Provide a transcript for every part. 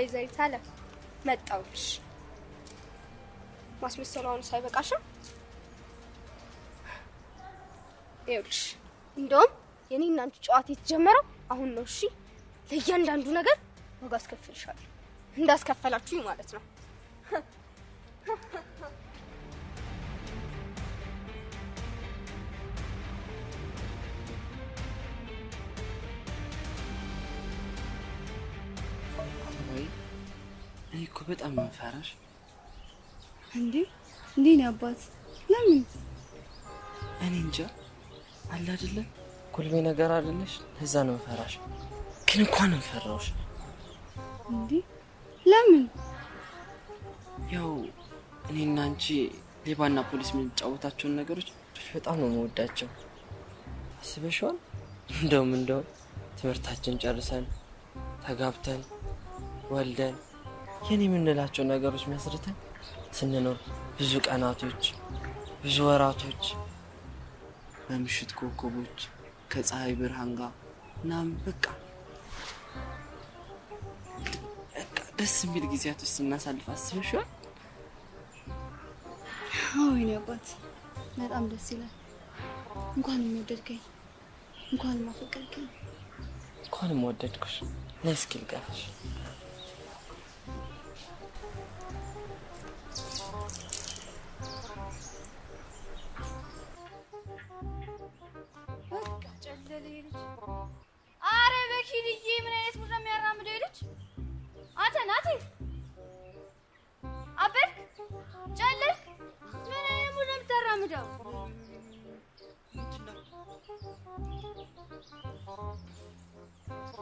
ወይዘሪት አለም መጣሁልሽ። ማስመሰሉ አሁን ሳይበቃሽም ይኸውልሽ፣ እንደውም የኔና አንቺ ጨዋታ የተጀመረው አሁን ነው። እሺ፣ ለእያንዳንዱ ነገር ዋጋ አስከፍልሻለሁ። እንዳስከፈላችሁኝ ማለት ነው። ወይ እኔ እኮ በጣም ነው የምፈራሽ። እንዴ እንዴ ነው አባት፣ ለምን? እኔ እንጃ አለ አይደለ ጉልቤ ነገር አይደለሽ፣ ለዛ ነው የምፈራሽ። ግን እንኳን ፈራሁሽ። እንዴ ለምን? ያው እኔና አንቺ ሌባና ፖሊስ የምንጫወታቸውን ነገሮች በጣም ነው የምወዳቸው። አስበሽዋል? እንደውም ትምህርታችን ጨርሰን ተጋብተን ወልደን የኔ የምንላቸው ነገሮች መስርተን ስንኖር ብዙ ቀናቶች፣ ብዙ ወራቶች በምሽት ኮከቦች ከፀሐይ ብርሃን ጋር ምናምን በቃ ደስ የሚል ጊዜያቶች ስናሳልፍ አስበሽዋል? አዎ የኔ አባት በጣም ደስ ይላል። እንኳንም ወደድከኝ፣ እንኳንም አፈቀርከኝ። እንኳንም ወደድኩሽ። ነይ እስኪ ልቀፍሽ። በቃ ጨለለ ልጅ። አረ በኪድዬ ምን አይነት ሙድ ነው የሚያራምደው ልጅ? አንተ ናቲ አበድክ፣ ጨለልክ። ምን አይነት ሙድ ነው የምታራምደው?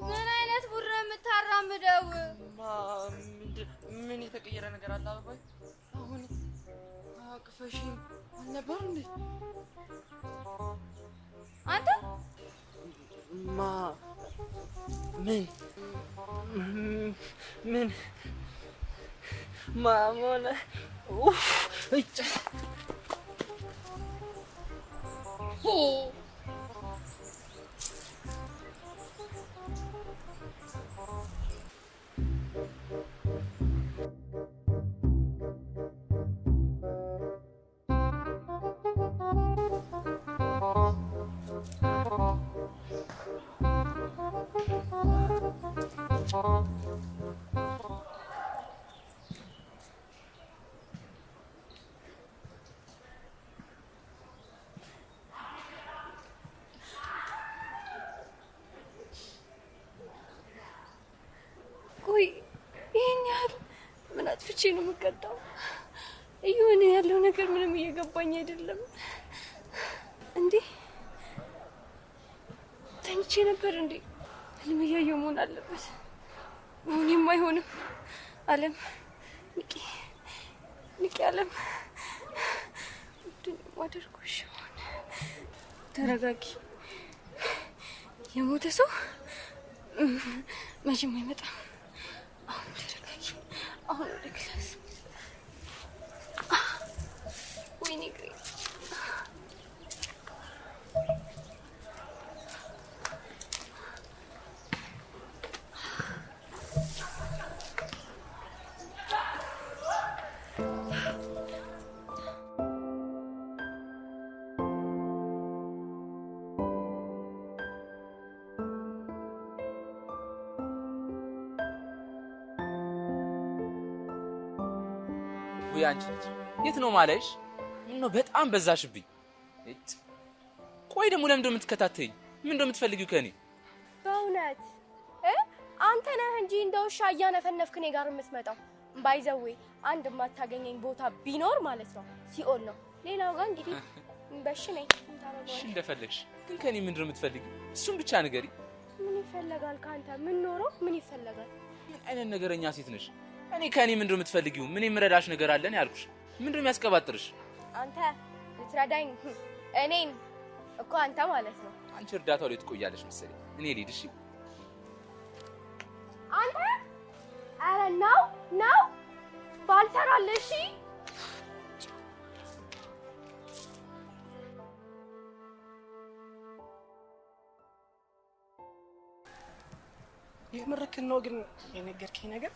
ምን አይነት ሙድ ነው የምታራምደው? ምን የተቀየረ ነገር አለ? አበባዬ አሁን አቅፈሽኝ አልነበር እንዴ? አንተ ማ ምን ምን ማሞነ ኡፍ እጭ ቆይ ይሄን ያህል ምን አጥፍቼ ነው የምቀጣው? እየሆነ ያለው ነገር ምንም እየገባኝ አይደለም። እንዴ ተኝቼ ነበር እንዴ? ህልም እያየሁ መሆን አለበት። መሆኔም አይሆንም። አለም ንቂ፣ ንቂ አለም። ምንድን ነው የማደርገው? እሺ አሁን ተረጋጊ። የሞተ ሰው መቼም አይመጣም። አሁን ተረጋጊ። አሁን ወደ class። ወይኔ እግሬ። ውይ አንቺ ልጅ የት ነው ማለሽ? ምነው በጣም በዛሽብኝ። እጭ ቆይ ደግሞ ለምንድን ነው የምትከታተይኝ? ምንድን ነው የምትፈልጊው ከእኔ? በእውነት አንተ ነህ እንጂ እንደ ውሻ እያነፈነፍክ እኔ ጋር የምትመጣው። By the way አንድ የማታገኘኝ ቦታ ቢኖር ማለት ነው ሲኦል ነው። ሌላው ጋር እንግዲህ በሽ ነኝ። እሺ እንደፈለግሽ፣ ግን ከእኔ ምንድን ነው የምትፈልጊው? እሱን ብቻ ንገሪ። ምን ይፈለጋል ከአንተ? ምን ኖሮ ምን ይፈለጋል? ምን አይነት ነገረኛ ሴት ነሽ? እኔ ከእኔ ምንድን ነው የምትፈልጊው? ምን የምረዳሽ ነገር አለ ነው ያልኩሽ። ምንድን ነው የሚያስቀባጥርሽ? አንተ ልትረዳኝ እኔን እኮ አንተ ማለት ነው። አንቺ እርዳታው ላይ ትቆያለሽ መሰለኝ። እኔ ልሂድ። እሺ አንተ ኧረ ነው ነው ባልሰራልህ። እሺ የምርክን ነው ግን የነገርከኝ ነገር?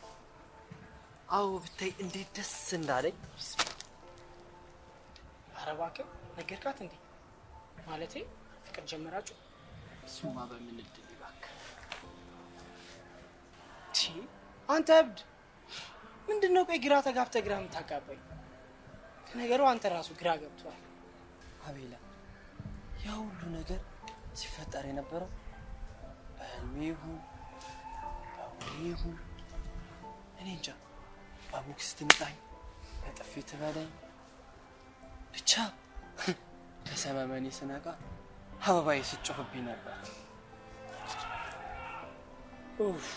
አዎ ብታይ እንዴት ደስ እንዳለኝ። ኧረ እባክህ ነገርካት እንዴ? ማለቴ ፍቅር ጀመራችሁ? እሱማ በምን እድል እባክህ። አንተ እብድ ምንድን ነው? ቆይ ግራ ተጋብተህ ግራ የምታጋባኝ። ለነገሩ አንተ ራሱ ግራ ገብቷል። አቤላ፣ ያ ሁሉ ነገር ሲፈጠር የነበረው በህልሜ ይሁን በውኔ ይሁን እኔ እንጃ። በቦክስ ትምጣኝ፣ በጥፊ ትበለኝ፣ ብቻ ከሰመመኔ ስነቃ አበባዬ ስጮህብኝ ነበር። ኡፍ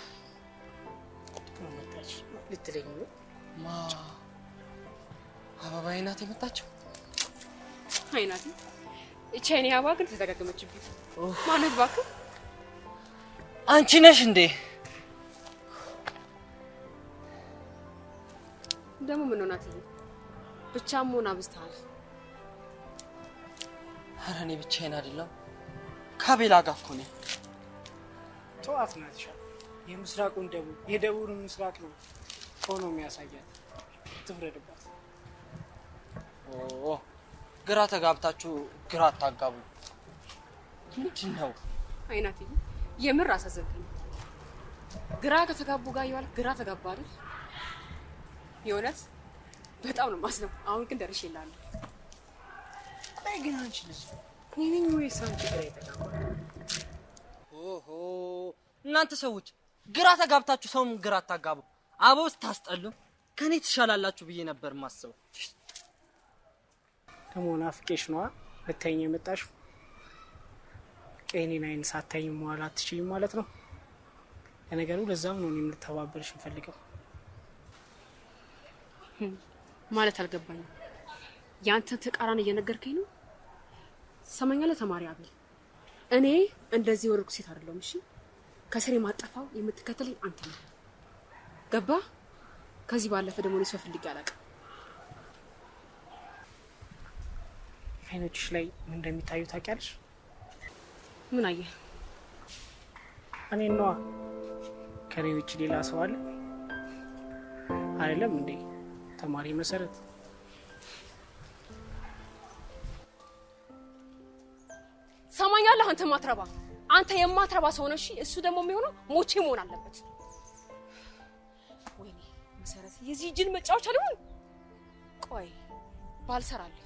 መጣች ልትለኝ ነው? ማ አበባዬ ናት የመጣችው? አይ ናቲ፣ እቺ አይኔ አበባ ግን ተደጋገመችብኝ። ማነት እባክህ? አንቺ ነሽ እንዴ? ደግሞ ምን ነው ናትዬ፣ ብቻ መሆን አብዝተሃል። ኧረ እኔ ብቻዬን አይደለም ካቤላ ጋር እኮ ነኝ። ተዋት ናትሻ። የምስራቁን ደቡብ የደቡብን ምስራቅ ነው ሆኖ የሚያሳያት። ትፍረድባት። ኦ ግራ ተጋብታችሁ ግራ አታጋቡ። ምንድን ነው? አይ ናትዬ፣ የምር አሳዘንከኝ። ግራ ከተጋቡ ጋር ይዋል ግራ ተጋባ አይደል? የእውነት በጣም ነው የማዝነው። አሁን ግን ደርሼልሃለሁ። ቆይ ግን አንቺ ልጅ እኔ ነኝ ወይስ አንቺ ግራ የተጋባ? ኦሆ እናንተ ሰዎች ግራ ተጋብታችሁ ሰውም ግራ አታጋቡ። አበው ስታስጠሉ ከኔ ትሻላላችሁ ብዬ ነበር የማስበው። ደግሞ ናፍቄሽ ነዋ ልታይኝ የመጣሽው። በቃ የእኔን አይን ሳታይኝ መዋል አትችይም ማለት ነው። ለነገሩ ለዛም ነው እኔም ልተባበርሽ እንፈልገው። ማለት አልገባኝም። የአንተን ተቃራኒ እየነገርከኝ ነው? ትሰማኛለህ ተማሪ አቤል፣ እኔ እንደዚህ ወርቁ ሴት አይደለሁም። እሺ ከስሬ ማጠፋው የምትከተለኝ አንተ ነው። ገባ? ከዚህ ባለፈ ደግሞ እኔ ሰው ፈልጌ አላውቅም። አይኖችሽ ላይ ምን እንደሚታዩ ታውቂያለሽ? ምን አየህ? እኔ ነዋ። ከኔ ውጭ ሌላ ሰው አለ አይደለም እንዴ? ተማሪ መሰረት ትሰማኛለህ? አንተ ማትረባ፣ አንተ የማትረባ ሰው ነህ። እሺ እሱ ደግሞ የሚሆነው ሞቼ መሆን አለበት። ወይኔ መሰረት፣ የዚህ ጅል መጫወቻ ልሁን? ቆይ ባልሰራለሁ።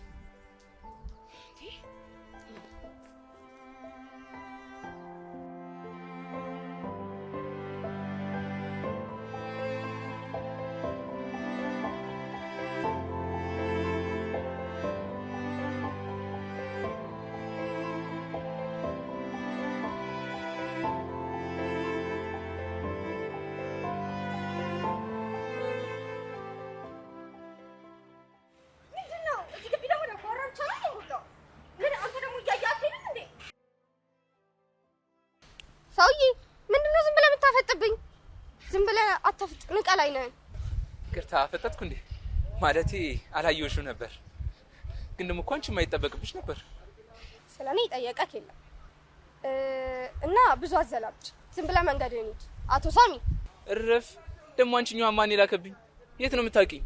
ሰውዬ ምንድነው ዝም ብለህ የምታፈጥብኝ? ዝም ብለህ አታፍጥ፣ ንቀል አይነህን። ይቅርታ አፈጠጥኩ እንዴ? ማለቴ አላየሁሽም ነበር። ግን ደግሞ እኮ አንቺ የማይጠበቅብሽ ነበር። ስለኔ ጠየቀክ የለም እና ብዙ አዘላብድ። ዝም ብለህ መንገድህን ሂድ። አቶ ሳሚ እረፍ። ደግሞ አንቺኛዋ ማን የላከብኝ? የት ነው የምታውቂኝ?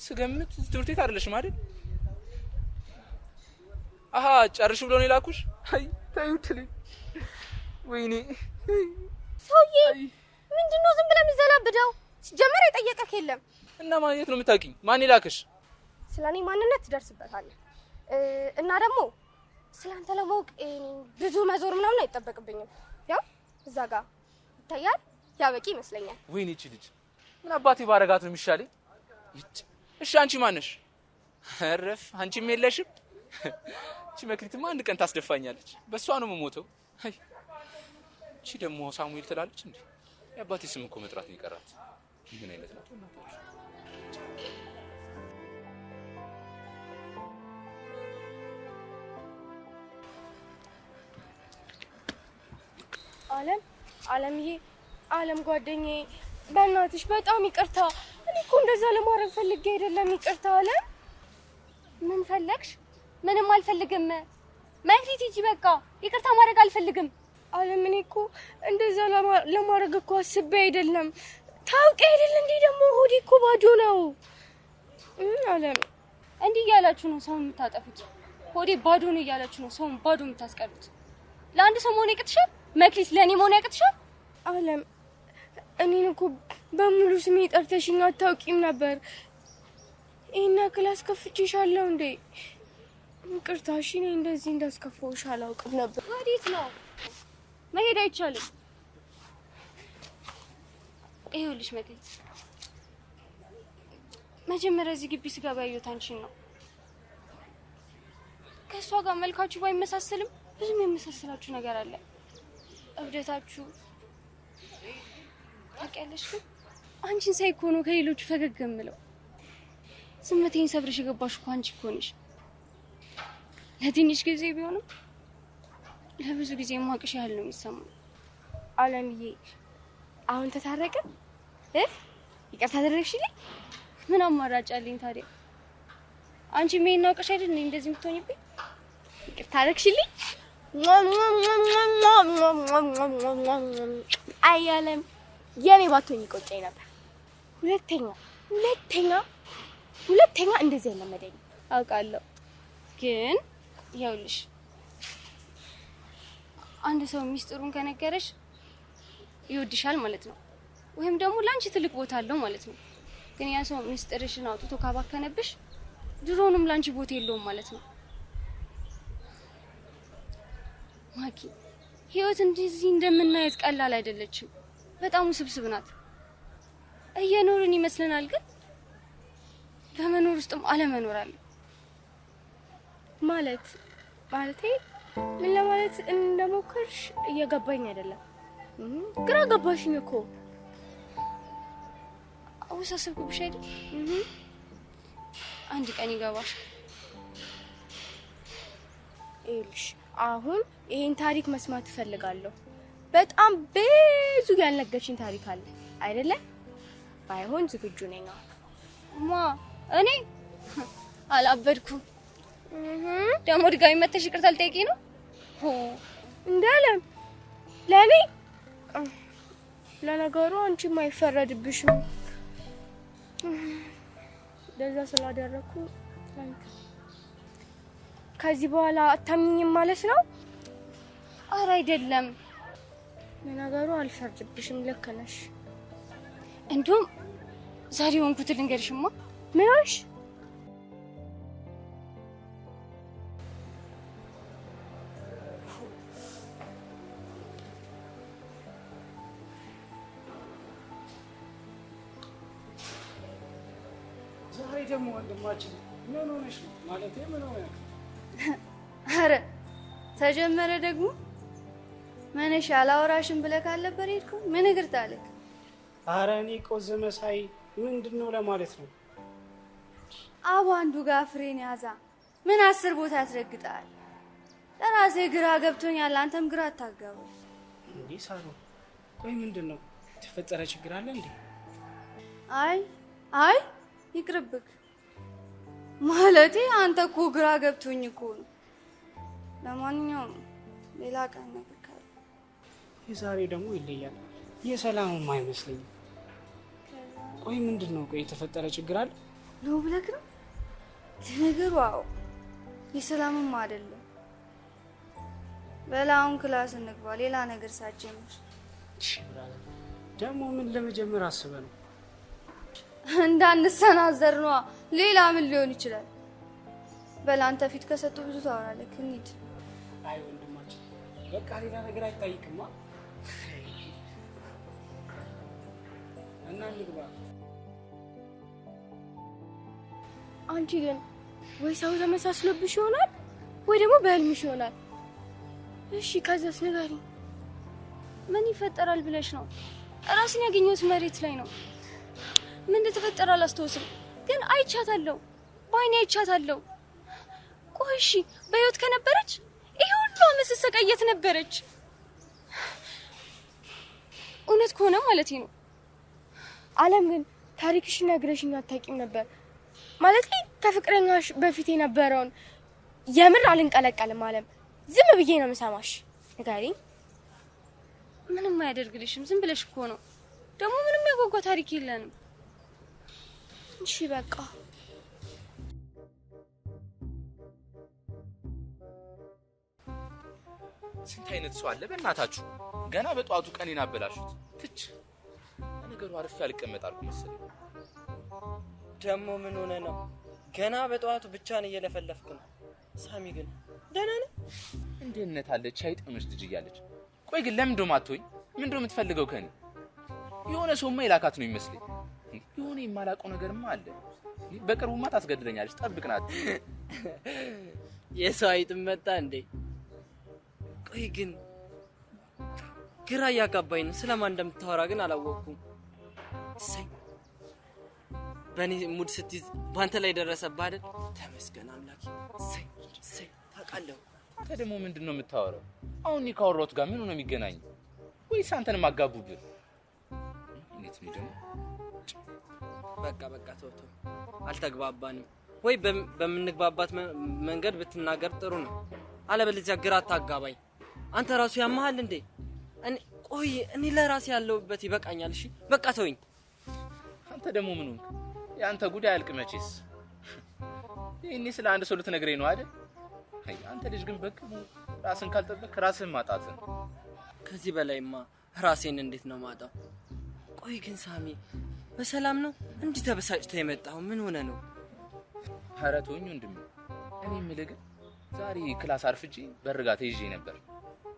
ስገምት ትምህርት ቤት አይደለሽም አይደል? አሃ ጨርሽ ብሎ ነው የላኩሽ? አይ ተይው ትልኝ። ወይኔ ሰውዬ ምንድነው ዝም ብለህ የምትዘላብደው? ሲጀመር የጠየቀክ የለም። እና ማን የት ነው የምታውቂኝ? ማን የላክሽ? ስለኔ ማንነት ትደርስበታለህ። እና ደግሞ ስላንተ ለማወቅ ብዙ መዞር ምናምን አይጠበቅብኝም። ያው እዛ ጋር ይታያል። ያ በቂ ይመስለኛል። ወይኔ እቺ ልጅ ምን አባቴ ባረጋት ነው የሚሻለኝ? እሺ አንቺ ማነሽ? እረፍ፣ አንቺም የለሽም። እቺ መክሊትማ አንድ ቀን ታስደፋኛለች። በሷ ነው የምሞተው። አይ እቺ ደግሞ ሳሙኤል ትላለች እንዴ? የአባቴ ስም እኮ መጥራት ነው የቀራት። ምን አይነት ናት እናታችሁ? አለም አለምዬ፣ አለም ጓደኛዬ፣ በእናትሽ በጣም ይቅርታ። እኔ እኮ እንደዛ ለማድረግ ፈልጌ አይደለም። ይቅርታ አለም። ምን ፈለግሽ? ምንም አልፈልግም። መክሊት ሂጂ በቃ። ይቅርታ ማድረግ አልፈልግም። አለም እኔ እኮ እንደዛ ለማድረግ እኮ አስቤ አይደለም። ታውቂ አይደል እንዴ? ደግሞ ሆዴ እኮ ባዶ ነው። አለም እንዲህ እያላችሁ ነው ሰውን የምታጠፉት። ሆዴ ባዶ ነው እያላችሁ ነው ሰውን ባዶ የምታስቀሩት። ለአንድ ሰው መሆን ያቅትሻል? መክሊት ለእኔ መሆን ያቅትሻል? አለም እኔን እኮ በሙሉ ስሜ ጠርተሽኝ አታውቂም ነበር። ይሄን ያክል አስከፍቼሻለሁ እንዴ? ይቅርታ እሺ። እኔ እንደዚህ እንዳስከፋሁሽ አላውቅም ነበር። ወዴት ነው መሄድ? አይቻልም። ይኸውልሽ መክሊት፣ መጀመሪያ እዚህ ግቢ ስገባ ያየሁት አንቺን ነው። ከእሷ ጋር መልካችሁ ባይመሳሰልም ብዙም የመሳሰላችሁ ነገር አለ። እብደታችሁ ታውቂያለሽ። ግን አንቺን ሳይ እኮ ነው ከሌሎቹ ፈገግ የምለው። ስሜቴን ሰብረሽ የገባሽ እኮ አንቺ እኮ ነሽ። ለትንሽ ጊዜ ቢሆንም ለብዙ ጊዜ የማውቅሽ ያህል ነው የሚሰማኝ። አለምዬ አሁን ተታረቀ እ ይቅርታ አደረግሽልኝ? ምን አማራጭ አለኝ ታዲያ? አንቺ ምን አውቀሽ አይደል እንደዚህ የምትሆኝብኝ? ይቅርታ አደረግሽልኝ? አይ አለም የኔ ባትሆኝ ይቆጨኝ ነበር። ሁለተኛ ሁለተኛ ሁለተኛ እንደዚህ አይለመደኝም። አውቃለሁ፣ ግን ይኸውልሽ አንድ ሰው ሚስጥሩን ከነገረሽ ይወድሻል ማለት ነው፣ ወይም ደግሞ ለአንቺ ትልቅ ቦታ አለው ማለት ነው። ግን ያ ሰው ሚስጥርሽን አውጥቶ ካባከነብሽ ድሮንም ላንቺ ቦታ የለውም ማለት ነው። ማኪ፣ ህይወት እንደዚህ እንደምናየት ቀላል አይደለችም። በጣም ውስብስብ ናት። እየኖርን ይመስለናል፣ ግን በመኖር ውስጥም አለመኖር አለ። ማለት ማለቴ ምን ለማለት እንደሞከርሽ እየገባኝ አይደለም። ግራ ገባሽኝ እኮ። አወሳሰብኩብሽ አይደል? አንድ ቀን ይገባሻል። ይኸውልሽ አሁን ይሄን ታሪክ መስማት እፈልጋለሁ። በጣም ብዙ ያልነገርሽኝ ታሪክ አለ አይደለ? ባይሆን ዝግጁ ነኝ አሁን። ማ እኔ አላበድኩም። ደግሞ ድጋሚ መተሽ ይቅርታ ልጠይቂኝ ነው? እንዳለም ለእኔ ለነገሩ አንቺም አይፈረድብሽም። እንደዛ ስላደረኩ ከዚህ በኋላ አታምኚኝም ማለት ነው? ኧረ አይደለም። ለነገሩ አልፈርድብሽም፣ ልክ ነሽ። እንዲሁም ዛሬ ሆንኩት ልንገርሽማ። ምን ሆንሽ? ዛሬ ደግሞ ወንድማችን ምን ሆነሽ ነው? ማለቴ ምን ሆነ? አረ ተጀመረ ደግሞ። ምንሽ አላወራሽም ብለህ ካልነበር ሄድከው ምን እግር ጣለክ? አረ እኔ ቆዘመ ሳይ ምንድን ነው ለማለት ነው። አቡ አንዱ ጋር ፍሬን ያዛ። ምን 10 ቦታ ያስረግጣል። ለራሴ ግራ ገብቶኛል። አንተም ግራ አታጋባ። እንዴ ሳሮ፣ ቆይ ምንድን ነው የተፈጠረ ችግር አለ እንዴ? አይ አይ ይቅርብክ። ማለቴ አንተ እኮ ግራ ገብቶኝ እኮ ነው። ለማንኛውም ሌላ ቀን እነግርሃለሁ። የዛሬ ደግሞ ይለያል። የሰላምም አይመስለኝም። ቆይ ምንድን ነው? ቆይ የተፈጠረ ችግር አለ ነው ብለክ ነው? ለነገሩ አዎ፣ የሰላምም አይደለም። በላ አሁን class እንግባ፣ ሌላ ነገር ሳትጀምር። እሺ brother፣ ደግሞ ምን ለመጀመር አስበህ ነው? እንዳንሰናዘር ነዋ። ሌላ ምን ሊሆን ይችላል? በላ አንተ ፊት ከሰጡ ብዙ ታወራለህ። እንሂድ። አይ ወንድማችን፣ በቃ ሌላ ነገር አይታይቅማ። እና እንግባ። አንቺ ግን ወይ ሰው ተመሳስሎብሽ ይሆናል ወይ ደግሞ በህልምሽ ይሆናል። እሺ ከዛስ ንገሪኝ። ምን ይፈጠራል ብለሽ ነው? ራስን ያገኘሁት መሬት ላይ ነው። ምን እንደተፈጠረ አላስታውስም፣ ግን አይቻታለሁ፣ በአይኔ አይቻታለሁ። ቆይ እሺ በህይወት ከነበረች ይሄ ሁሉ አመት ስሰቃይ የት ነበረች? እውነት ከሆነ ማለት ነው። አለም ግን ታሪክሽን ነግረሽኝ አታውቂም ነበር። ማለት ከፍቅረኛሽ በፊት የነበረውን የምር አልንቀለቀልም። አለም ዝም ብዬ ነው የምሰማሽ። ንገሪኝ። ምንም አያደርግልሽም። ዝም ብለሽ እኮ ነው። ደግሞ ምንም ያጓጓ ታሪክ የለንም። እሺ በቃ ስንት አይነት ሰው አለ በእናታችሁ። ገና በጠዋቱ ቀኔን አበላሹት። ትች ለነገሩ አርፌ አልቀመጥ አልኩ መሰለኝ። ደግሞ ምን ሆነ ነው? ገና በጠዋቱ ብቻን እየለፈለፍክ ነው። ሳሚ ግን ደህና ነህ? እንዴት አለች አይጥ ሆነች ልጅ እያለች። ቆይ ግን ለምን ደሞ አትሆኝ? ምንድን ነው የምትፈልገው ከኔ? የሆነ ሰውማ የላካት ነው ይመስለኝ። የሆነ የማላውቀው ነገርማ አለ። በቅርቡማ ታስገድለኛለች። ጠብቅ ናት። የሰው አይጥ መጣ እንዴ? ቆይ ግን ግራ እያጋባኝ ነው። ስለማን እንደምታወራ ግን አላወቅኩም። እሰይ በእኔ ሙድ ስትይዝ በአንተ ላይ ደረሰብህ አይደል? ተመስገን አምላኬ። እሰይ እሰይ። ታውቃለህ አንተ ደግሞ ምንድን ነው የምታወራው? አሁን እኔ ካወራሁት ጋር ምኑ ነው የሚገናኘው? ወይስ አንተንም አጋቡብህ? እንዴት ነው ደግሞ? በቃ በቃ ተው ተው፣ አልተግባባንም። ወይ በምንግባባት መንገድ ብትናገር ጥሩ ነው። አለበለዚያ ግራ አታጋባኝ። አንተ ራሱ ያመሃል እንዴ? እኔ ቆይ እኔ ለራሴ ያለሁበት ይበቃኛል። እሺ በቃ ተወኝ። አንተ ደግሞ ምን ሆንክ? የአንተ ጉዳይ አያልቅ መቼስ። ይሄኔ ስለ አንድ ሰው ልትነግረኝ ነው አይደል? አይ አንተ ልጅ ግን በቅሙ ራስን ካልጠበቅ ራስህን ማጣት ነው። ከዚህ በላይማ ራሴን እንዴት ነው ማጣው? ቆይ ግን ሳሚ በሰላም ነው እንዲህ ተበሳጭተህ የመጣኸው? ምን ሆነ ነው? ኧረ ተወኝ ወንድሜ። እኔ የምልህ ግን ዛሬ class አርፍጄ በርጋ ተይዤ ነበር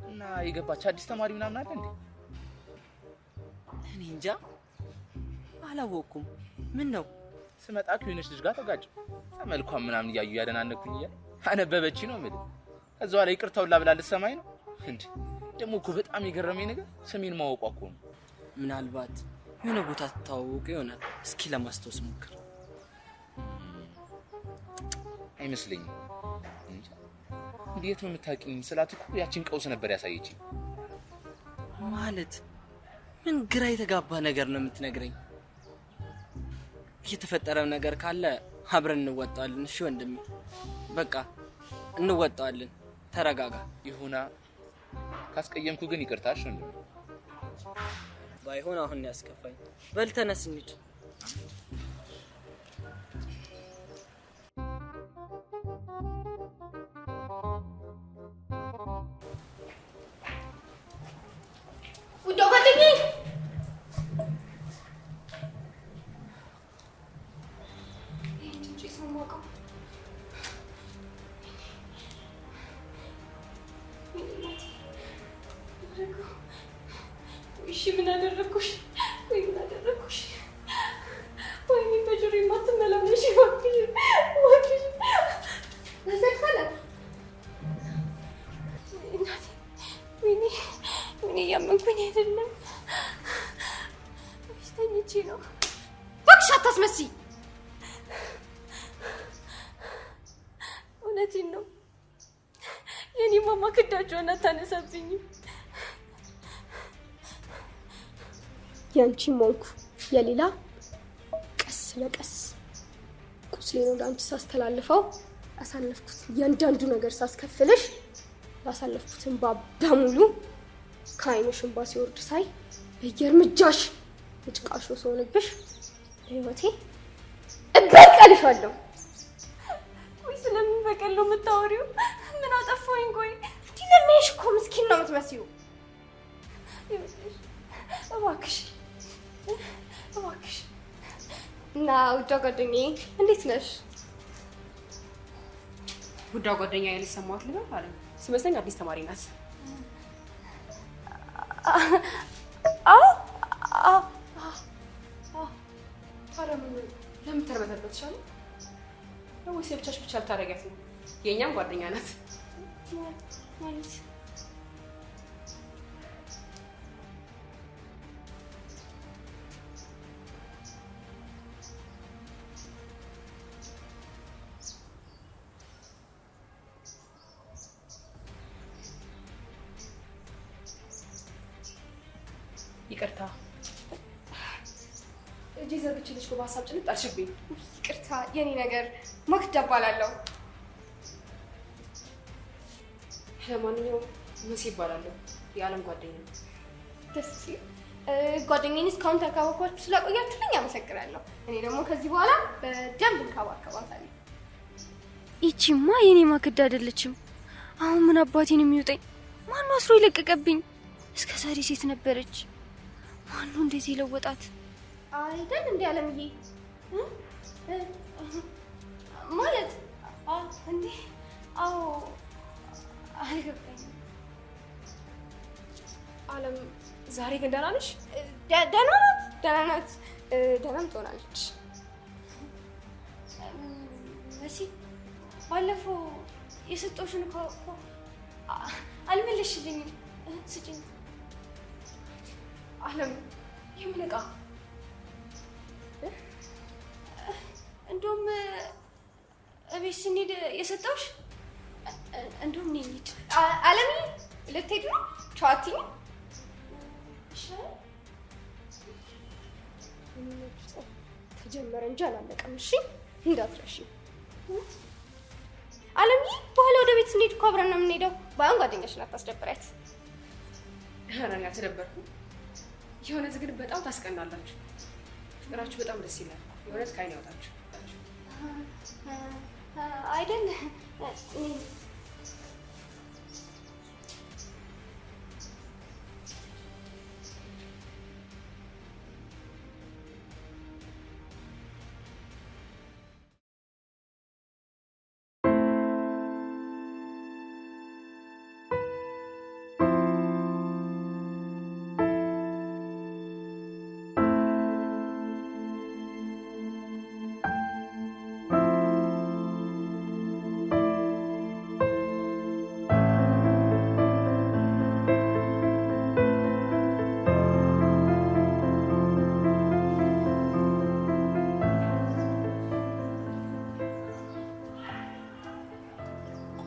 እና የገባች አዲስ ተማሪ ምናምን አለ እንዴ? እኔ እንጃ አላወቅኩም። ምን ነው? ስመጣ ከሆነች ልጅ ጋር ተጋጨሁ። መልኳን ምናምን እያዩ ያደናነኩኝ እያለ አነበበች ነው የምልህ። ከዛ በኋላ ይቅርታውን ላብላ ልትሰማኝ ነው እንዴ? ደግሞ እኮ በጣም የገረመኝ ነገር ስሜን ማወቋ እኮ ነው። ምናልባት የሆነ ቦታ ትተዋወቁ ይሆናል። እስኪ ለማስታወስ ሞክር። አይመስለኝም። እንጃ እንዴት ነው የምታውቂኝ ስላት እኮ ያቺን ቀውስ ነበር ያሳየችኝ። ማለት ምን ግራ የተጋባ ነገር ነው የምትነግረኝ? የተፈጠረው ነገር ካለ አብረን እንወጣዋለን። እሺ ወንድሜ፣ በቃ እንወጣዋለን። ተረጋጋ። ይሁና። ካስቀየምኩ ግን ይቅርታ። እሺ ወንድሜ። ባይሆን አሁን ያስከፋኝ። በል ተነስ እንሂድ። ውዷ ጓደኛዬ ይሄን ድምፅ የሰማኸው? እሺ ምን አደረግኩሽ? ወይ ምን አደረግኩሽ? ወይኔ በጆሮዬ የማትመላለሽ እባክሽ፣ እባክሽ። እናቴ ወይኔ ወይኔ፣ እያመንኩኝ አይደለም። ወይስ ተኝቼ ነው? እባክሽ አታስመስይ። እውነቴን ነው። የኔ ማማ ክዳቸውን አታነሳብኝም። ያንቺም ሆንኩ የሌላ ቀስ በቀስ ቁስሌን ወደ አንቺ ሳስተላልፈው ያሳለፍኩት እያንዳንዱ ነገር ሳስከፍልሽ ያሳለፍኩት እንባ በሙሉ ከዓይንሽ እንባ ሲወርድ ሳይ በየእርምጃሽ የጭቃ ሾህ ስሆንብሽ በህይወቴ እበቀልሻለሁ። ቆይ ስለምን በቀል ነው የምታወሪው? ምን አጠፋሁኝ? ቆይ እንዲህ ለሚያይሽ እኮ ምስኪን ነው የምትመስዪው። ይኸውልሽ፣ እባክሽ እባክሽ። እና ውዷ ጓደኛዬ እንዴት ነሽ? ውዷ ጓደኛዬ ልሰማት ልበል አለ ሲመስለኝ አዲስ ተማሪ ናት። አዎ አዎ። ታዲያ ምን ለምን ተርበተበትሻል? ወይስ የብቻሽ ብቻ ልታደርጊያት ነው? የእኛም ጓደኛ ናት። ማለት ይቅርታ እጄ ዘርግቼልሽ እኮ በሀሳብ ጭንቅ አልሽብኝ። ይቅርታ የኔ ነገር ማክዳ እባላለሁ። ለማንኛውም መሲ እባላለሁ፣ የዓለም ጓደኛ። ደስ ሲል ጓደኛዬን እስካሁን ተንከባክባችሁ ስላቆያችሁልኝ አመሰግናለሁ። እኔ ደግሞ ከዚህ በኋላ በደንብ እንከባከባታለሁ። ይቺማ የኔ ማክዳ አይደለችም። አሁን ምን አባቴን የሚውጠኝ? ማነው አስሮ የለቀቀብኝ? እስከ ዛሬ ሴት ነበረች። ማነው እንደዚህ የለወጣት? አይደል እንዴ አለምዬ? ማለት እንዴ? አዎ፣ አልገባኝም። አለም ዛሬ ግን ደህና ነሽ? ደህና ናት፣ ደህና ናት፣ ደህናም ትሆናለች። መሲ፣ ባለፈው የሰጠሁሽን እኮ አልመለስሽልኝም። ስጭኝ። አለም የምን ዕቃ? እንደውም እቤት ስንሄድ የሰጠሁሽ፣ እንደውም እኔ እንሂድ። አለምዬ ልትሄድ ነው? ቻው አትይኝም? ይሻላል። ተጀመረ እንጂ አላለቀም። እሺ እንዳትረሺ አለምዬ። በኋላ ወደ ቤት ስንሄድ እኮ አብረን ነው የምንሄደው። ባይሆን ጓደኛሽን አታስደብሪያት። ኧረ እኔ አልተደበርኩም። የእውነት ግን በጣም ታስቀናላችሁ። ፍቅራችሁ በጣም ደስ ይላል። የእውነት ከዓይን ያወጣችሁ። አይደል?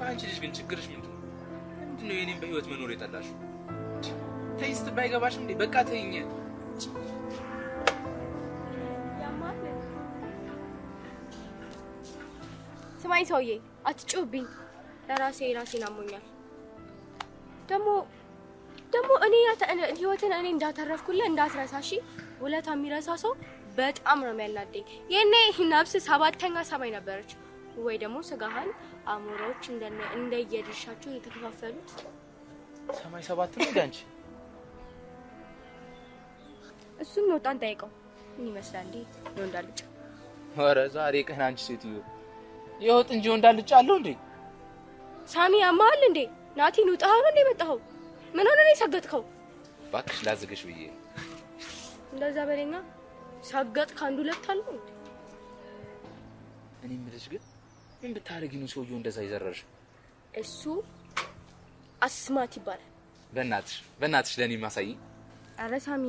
አንቺ ልጅ ግን ችግርሽ ምንድን ነው? ምንድን ነው የኔን በህይወት መኖር የጠላሽው? ተይ ስትባይ አይገባሽም እንዴ? በቃ ተይኝ። ስማኝ ሰውዬ፣ አትጩህብኝ። ለራሴ ራሴን አሞኛል። ደግሞ ደግሞ እኔ ህይወትን እኔ እንዳተረፍኩልህ እንዳትረሳ እሺ። ውለታ የሚረሳ ሰው በጣም ነው የሚያናደኝ። የኔ ነፍስ ሰባተኛ ሰማይ ነበረች። ወይ ደግሞ ስጋህን አሞራዎች እንደየድርሻቸው የተከፋፈሉት። ሰማይ ሰባት ነው እንዴ አንቺ? እሱን ወጣን ጠይቀው። ምን ይመስላል እንዴ? ነው እንዳልጫ። ኧረ ዛሬ ቀን አንቺ ሴትዮ የወጥ እንጂ እንዳልጫ አለው እንዴ? ሳሚ ያማል እንዴ? ናቲን ውጣህ ነው እንዴ የመጣኸው? ምን ሆነ ነው የሰገጥከው? እባክሽ ላዝግሽ ብዬ እንደዛ በለኛ። ሰገጥ ከአንድ ሁለት አለው እንዴ? እኔ የምልሽ ግን ምን ብታረጊ ነው ሰውዬው እንደዛ ይዘረርሽ? እሱ አስማት ይባላል። በእናትሽ በእናትሽ ለኔ ማሳይ። ኧረ ሳሚ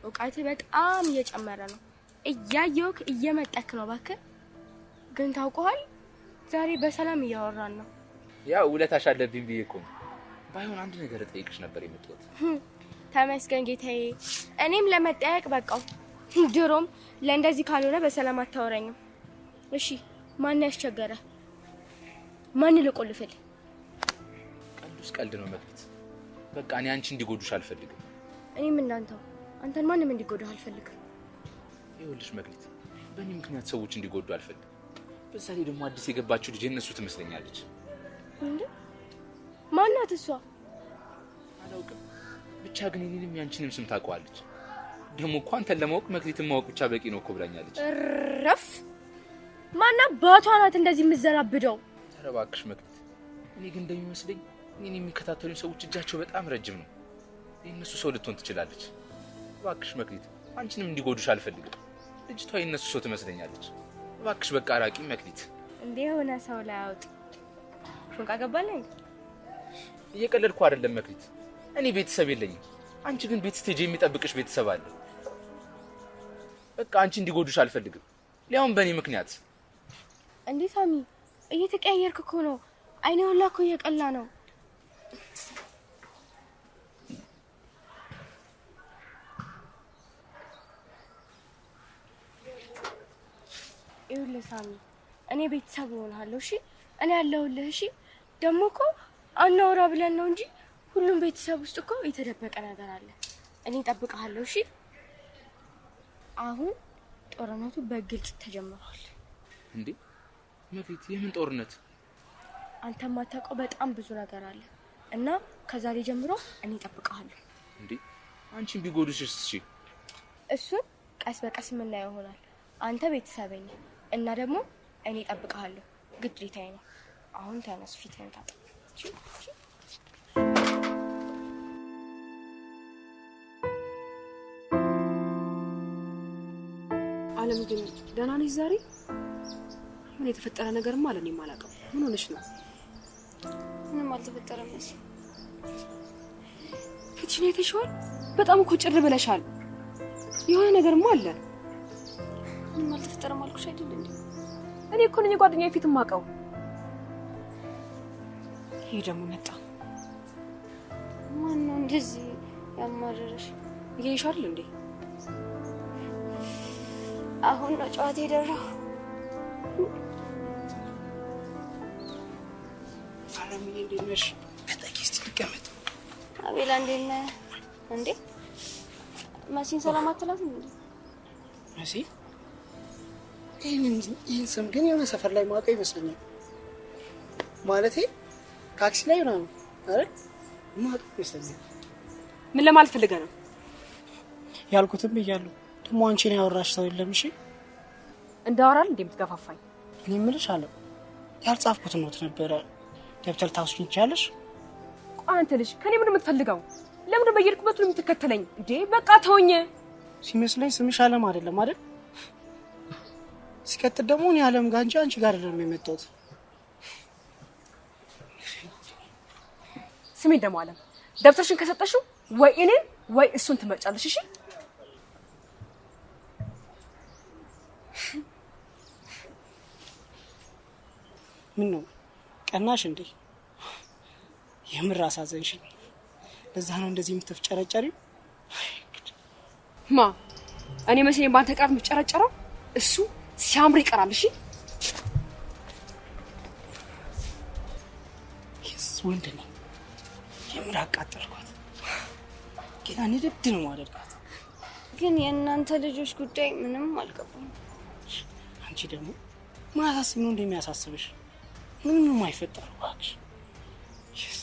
እውቀትህ በጣም እየጨመረ ነው። እያየሁህ እየመጠክ ነው። እባክህ ግን ታውቀዋል፣ ዛሬ በሰላም እያወራን ነው። ያው ውለታሽ አለብኝ ብዬ እኮ ነው። ባይሆን አንድ ነገር እጠይቅሽ ነበር የመጣሁት። ተመስገን ጌታዬ፣ እኔም ለመጠየቅ በቃው። ድሮም ለእንደዚህ ካልሆነ በሰላም አታወራኝም። እሺ ማን ያስቸገረ? ማን ልቆልፍል? ቀልዱስ ቀልድ ነው መክሊት። በቃ እኔ አንቺ እንዲጎዱሽ አልፈልግም። እኔም እንዳንተው አንተን ማንም እንዲጎዳህ አልፈልግም። ይኸውልሽ መክሊት፣ በእኔ ምክንያት ሰዎች እንዲጎዱ አልፈልግም። በዛ ላይ ደግሞ አዲስ የገባችው ልጅ የእነሱ ትመስለኛለች። እንዴ ማናት እሷ? አላውቅም፣ ብቻ ግን የኔንም ያንቺንም ስም ታውቀዋለች። ደግሞ እኮ አንተን ለማወቅ መክሊትን ማወቅ ብቻ በቂ ነው እኮ ብላኛለች። እረፍ! ማና ባቷ ናት እንደዚህ የምዘራብደው? ኧረ እባክሽ መክሊት፣ እኔ ግን እንደሚመስለኝ እኔን የሚከታተሉኝ ሰዎች እጃቸው በጣም ረጅም ነው። የእነሱ ሰው ልትሆን ትችላለች። እባክሽ መክሊት፣ አንቺንም እንዲጎዱሽ አልፈልግም። ልጅቷ የእነሱ ሰው ትመስለኛለች። እባክሽ በቃ ራቂ መክሊት። እንዴ የሆነ ሰው ላይ አውጥ ፎንቃ ገባለኝ። እየቀለድኩ አይደለም መክሊት፣ እኔ ቤተሰብ የለኝም። አንቺ ግን ቤት ስትሄጂ የሚጠብቅሽ ቤተሰብ አለ። በቃ አንቺ እንዲጎዱሽ አልፈልግም፣ ሊያውም በእኔ ምክንያት። እንዴ ሳሚ እየተቀያየርክ እኮ ነው። አይኔ ሁላ እኮ እየቀላ ነው። ይኸውልህ ሳሚ እኔ ቤተሰብ እሆንሃለሁ። እሺ እኔ ያለሁልህ። እሺ ደግሞ እኮ አናወራ ብለን ነው እንጂ ሁሉም ቤተሰብ ውስጥ እኮ የተደበቀ ነገር አለ። እኔ እጠብቅሃለሁ። እሺ? አሁን ጦርነቱ በግልጽ ተጀምሯል። እንዴ መክሊት፣ የምን ጦርነት? አንተ የማታውቀው በጣም ብዙ ነገር አለ እና ከዛሬ ጀምሮ እኔ እጠብቅሃለሁ። እንዴ አንቺን ቢጎዱሽስ? እሺ እሱን ቀስ በቀስ የምናየው ይሆናል። አንተ ቤተሰበኝ እና ደግሞ እኔ እጠብቅሃለሁ፣ ግዴታዬ ነው። አሁን ተነስ፣ ፊትህን ታጠብ። አለም ግን ደህና ነሽ ዛሬ? ምን የተፈጠረ ነገርማ አለ እኔም አላውቅም። ምን ሆነሽ ነው? ምንም አልተፈጠረም። መሲ ፊትሽን አይተሽዋል? በጣም እኮ ጭር ብለሻል። የሆነ ነገርማ አለ። ምንም አልተፈጠረም አልኩሽ አይደል እንዴ? እኔ እኮ ነኝ የጓደኛዬ ፊት የማውቀው። ይሄ ደግሞ መጣ። ማን ነው እንደዚህ ያማረረሽ? እያየሽ አይደል እንዴ? አሁን ነው ጨዋታ የደራው። አለምዬ እንዴት ነሽ? ተጠጊ እስቲ ልቀመጥ። አቤላ እንዴት ነህ? እንዴ መሲን ሰላም አትላትም እንዴ? መሲ ይህን ስም ግን የሆነ ሰፈር ላይ ማውቀው ይመስለኛል። ማለቴ ታክሲ ላይ ምናምን አይደል ማውቀው ይመስለኛል። ምን ለማለት ፈልገህ ነው? ያልኩትም ብያለሁ። ደግሞ አንቺን ያወራሽ ሰው የለም። እሺ እንዳወራል እንዴ የምትገፋፋኝ? እኔ የምልሽ አለ ያልጻፍኩት ኖት ነበረ። ደብተር ታውስኝ ትችያለሽ? ቆይ አንተ ልጅ ከኔ ምንድን ነው የምትፈልገው? ለምንድን ነው በየሄድኩበት ሁሉ የምትከተለኝ? እንዴ በቃ ተወኝ። ሲመስለኝ ስምሽ አለም አይደለም አይደል? ሲቀጥል ደግሞ እኔ አለም ጋር እንጂ አንቺ ጋር አይደለም የመጣሁት። ስሜን ደግሞ አለም፣ ደብተርሽን ከሰጠሽው ወይ እኔን ወይ እሱን ትመርጫለሽ። እሺ ምን ነው ቀናሽ እንዴ? የምር አሳዘንሽኝ። ለዛ ነው እንደዚህ የምትፍጨረጨሪው? ማ እኔ መቼም በአንተ ቅራት የምትጨረጨረው? እሱ ሲያምር ይቀራል። እሺ yes ወንድ ነኝ። የምር አቃጠልኳት። ጌታ ንድድ ነው ማደርጋት። ግን የእናንተ ልጆች ጉዳይ ምንም አልገባኝም። አንቺ ደግሞ ማያሳስብ ነው እንደሚያሳስብሽ ምንም አይፈጠር እባክሽ። yes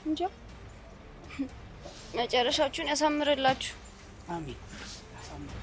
እንጃ መጨረሻችሁን ያሳምርላችሁ። አሜን። ያሳምር።